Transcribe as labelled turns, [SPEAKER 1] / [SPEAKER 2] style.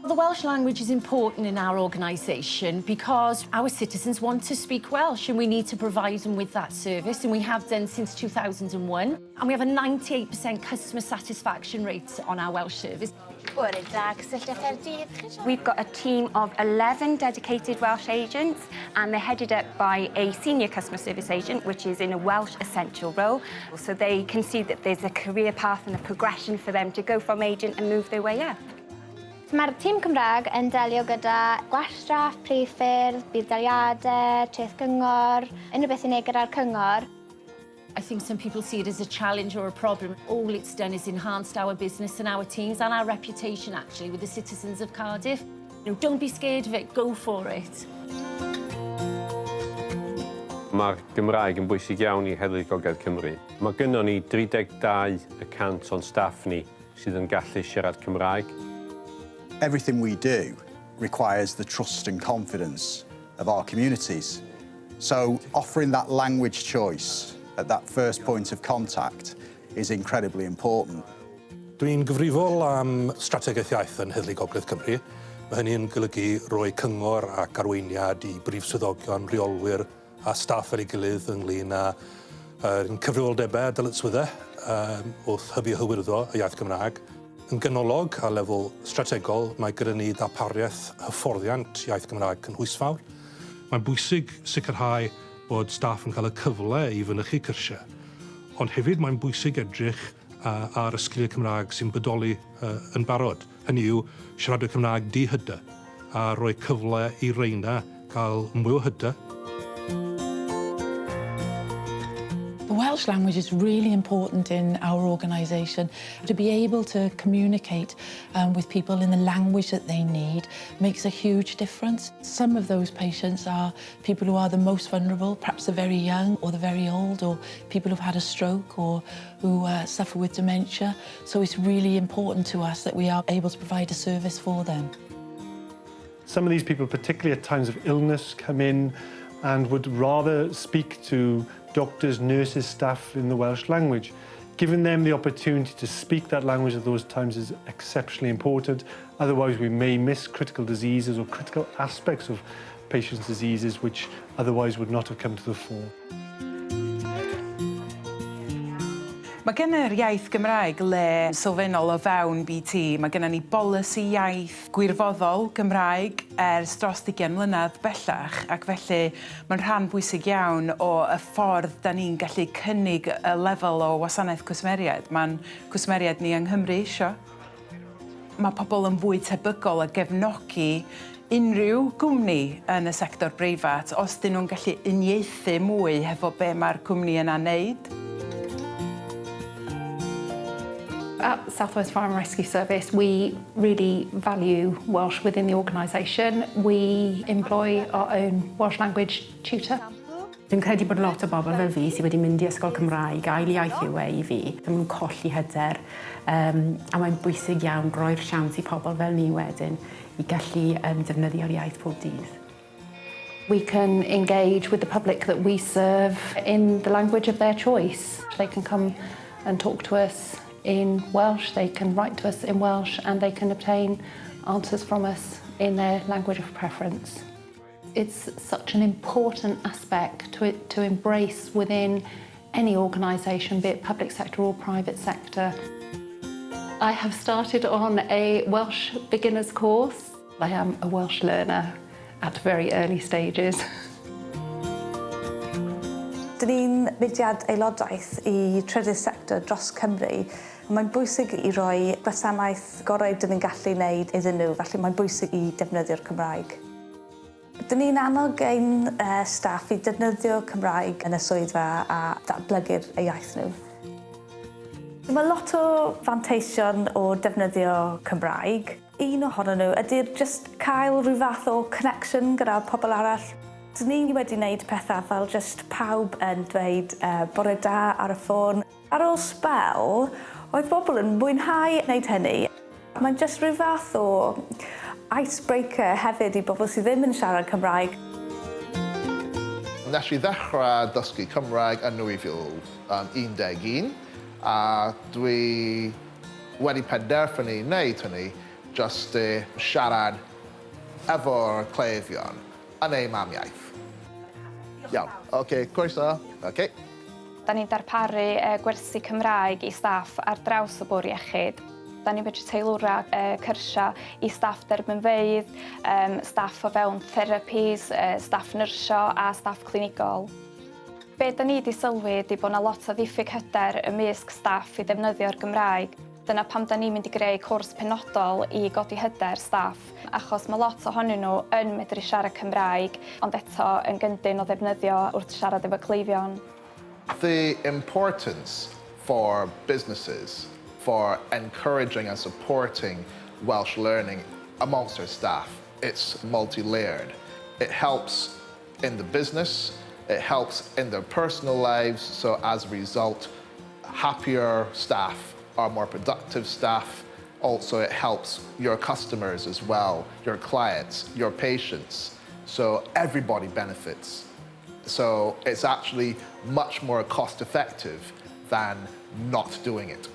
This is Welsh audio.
[SPEAKER 1] The Welsh language is important in our organisation because our citizens want to speak Welsh and we need to provide them with that service and we have done since 2001. And we have a 98% customer satisfaction rate on our Welsh service.
[SPEAKER 2] Bore da, cysylltiad Caerdydd.
[SPEAKER 3] We've got a team of 11 dedicated Welsh agents and they're headed up by a senior customer service agent, which is in a Welsh essential role. So they can see that there's a career path and a progression for them to go from agent and move their way up.
[SPEAKER 2] Mae'r tîm Cymraeg yn delio gyda gwastraff, priffyrdd, budd-daliadau, treth gyngor, unrhyw beth i wneud gyda'r cyngor.
[SPEAKER 1] I think some people see it as a challenge or a problem. All it's done is enhanced our business and our teams and our reputation, actually, with the citizens of Cardiff. You know, don't be scared of it, go for it.
[SPEAKER 4] Mae'r Gymraeg yn bwysig iawn i Heddlu Gogledd Cymru. Mae gynnon ni 32 y cant o'n staff ni sydd yn gallu siarad Cymraeg.
[SPEAKER 5] Everything we do requires the trust and confidence of our communities. So offering that language choice at that first point of contact is incredibly important.
[SPEAKER 6] Dwi'n gyfrifol am strategaeth iaith yn Heddlu Gogledd Cymru. Mae hynny'n golygu rhoi cyngor ac arweiniad i brif swyddogion, rheolwyr a staff ar ei gilydd ynglyn â uh, cyfrifoldebau a dyletswyddau um, wrth hybu hyrwyddo y iaith Gymraeg. Yn ganolog a lefel strategol, mae gyda ni ddarpariaeth hyfforddiant iaith Gymraeg cynhwysfawr. Mae'n bwysig sicrhau bod staff yn cael y cyfle i fynychu cyrsiau, ond hefyd mae'n bwysig edrych ar y sgiliau Cymraeg sy'n bodoli yn barod. Hynny yw, siaradwyr Cymraeg di-hyder, a rhoi cyfle i reina gael mwy o hyder.
[SPEAKER 7] The Welsh language is really important in our organisation. To be able to communicate um, with people in the language that they need makes a huge difference. Some of those patients are people who are the most vulnerable, perhaps the very young or the very old, or people who've had a stroke or who uh, suffer with dementia. So it's really important to us that we are able to provide a service for them.
[SPEAKER 8] Some of these people, particularly at times of illness, come in and would rather speak to doctors, nurses, staff in the Welsh language. Giving them the opportunity to speak that language at those times is exceptionally important. Otherwise, we may miss critical diseases or critical aspects of patients' diseases which otherwise would not have come to the fore.
[SPEAKER 9] Mae gen yr iaith Gymraeg le sylfaenol o fewn BT. Mae gennym ni bolisi iaith gwirfoddol Gymraeg ers dros ugain mlynedd bellach ac felly mae'n rhan bwysig iawn o y ffordd da ni'n gallu cynnig y lefel o wasanaeth cwsmeriaid mae'n cwsmeriaid ni yng Nghymru isio. Mae pobl yn fwy tebygol o gefnogi unrhyw gwmni yn y sector breifat os 'dyn nhw'n gallu uniaethu mwy hefo be mae'r cwmni yna'n neud.
[SPEAKER 10] At South Wales Fire and Rescue Service, we really value Welsh within the organisation. We employ our own Welsh language tutor.
[SPEAKER 11] Dwi'n credu bod lot o bobl fel fi sydd wedi mynd i ysgol Cymraeg, ail iaith yw e i fi, maen nhw'n colli hyder um, a mae'n bwysig iawn roi'r siawns i pobl fel ni wedyn i gallu um, defnyddio'r iaith pob dydd.
[SPEAKER 10] We can engage with the public that we serve in the language of their choice. They can come and talk to us in Welsh, they can write to us in Welsh and they can obtain answers from us in their language of preference. It's such an important aspect to, to embrace within any organisation, be it public sector or private sector. I have started on a Welsh beginner's course. I am a Welsh learner at very early stages.
[SPEAKER 12] Dyn ni'n mudiad aelodaeth i trydydd sector dros Cymru. Mae'n bwysig i roi gwasanaeth gorau dyn ni'n gallu wneud iddyn nhw, felly mae'n bwysig i defnyddio'r Cymraeg. Dyn ni'n annog ein staff i defnyddio Cymraeg yn y swyddfa a datblygu'r iaith nhw. Mae lot o fanteision o defnyddio Cymraeg. Un ohonyn nhw ydy'r jyst cael rhyw fath o connection gyda pobl arall. Dyn ni wedi wneud pethau fel jyst pawb yn dweud bore da ar y ffôn. Ar ôl sbel, oedd bobl yn mwynhau wneud hynny. Mae'n jyst rhyw fath o icebreaker hefyd i bobl sydd ddim yn siarad Cymraeg.
[SPEAKER 13] Nes i ddechrau dysgu Cymraeg yn 2011 a dwi wedi penderfynu wneud hynny Just i siarad efo'r cleifion yn eu mamiaith. Iawn, oce, okay, croeso. Oce. Okay.
[SPEAKER 14] Da ni'n darparu gwersi Cymraeg i staff ar draws y bwrdd iechyd. Da ni'n medru teilwra cyrsia i staff derbynfeydd, staff o fewn therapies, staff nyrsio a staff clinigol. Be da ni wedi sylwi ydy bod yna lot o ddiffyg hyder ymysg staff i ddefnyddio'r Gymraeg. Dyna pam da ni'n mynd i greu cwrs penodol i godi hyder staff, achos mae lot ohonyn nhw yn medru siarad Cymraeg, ond eto yn gyndyn o ddefnyddio wrth siarad efo cleifion.
[SPEAKER 13] The importance for businesses for encouraging and supporting Welsh learning amongst their staff, it's multi-layered. It helps in the business, it helps in their personal lives, so as a result, happier staff are more productive staff. Also, it helps your customers as well, your clients, your patients. So everybody benefits. So it's actually much more cost effective than not doing it.